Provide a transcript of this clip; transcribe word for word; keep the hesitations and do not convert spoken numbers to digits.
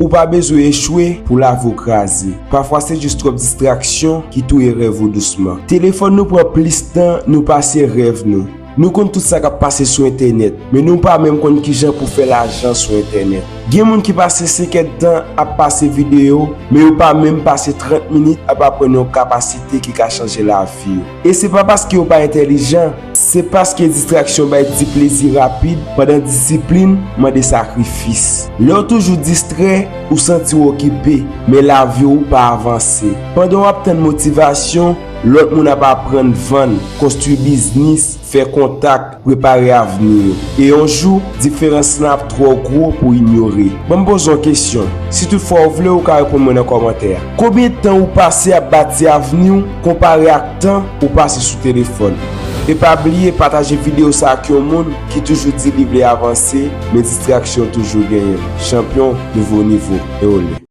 Ou pa bezwen echwe pou lavi w kraze. Pafwa se jis twòp distraksyon ki touye rèv ou dousman. Telefòn nou pran plis tan nou pase rèv nou. Nou konn tout sa k ap pase sou entènèt, men nou pa menm konn kijan pou fè lajan sou entènèt. Gen moun ki pase senk èdtan ap pase videyo, men yo pa menm pase trant minit ap aprann yon kapasite ki ka chanje lavi yo. E se pa paske yo pa entèlijan, se paske distraksyon bay ti plezi rapid, pandan disiplin mande sakrifis. Lè w toujou distrè, ou santi w okipe, men lavi w pa avanse. Pandan w ap tann motivasyon, lòt moun ap aprann vann, konstwi biznis, fè kontak, prepare avni yo. E yon jou, diferans lan ap twò gwo pou inyore. Ban m poze w yon kesyon. Si toutfwa w vle, ou ka reponn mwen nan kòmantè a. Konbyen tan ou pase ap bati avni w konpare ak tan ou pase sou telefòn? E pa bliye pataje videyo sa ak yon moun ki toujou di li vle avanse, men distraksyon toujou genyen l. Chanpyon, nouvo nivo, e ole.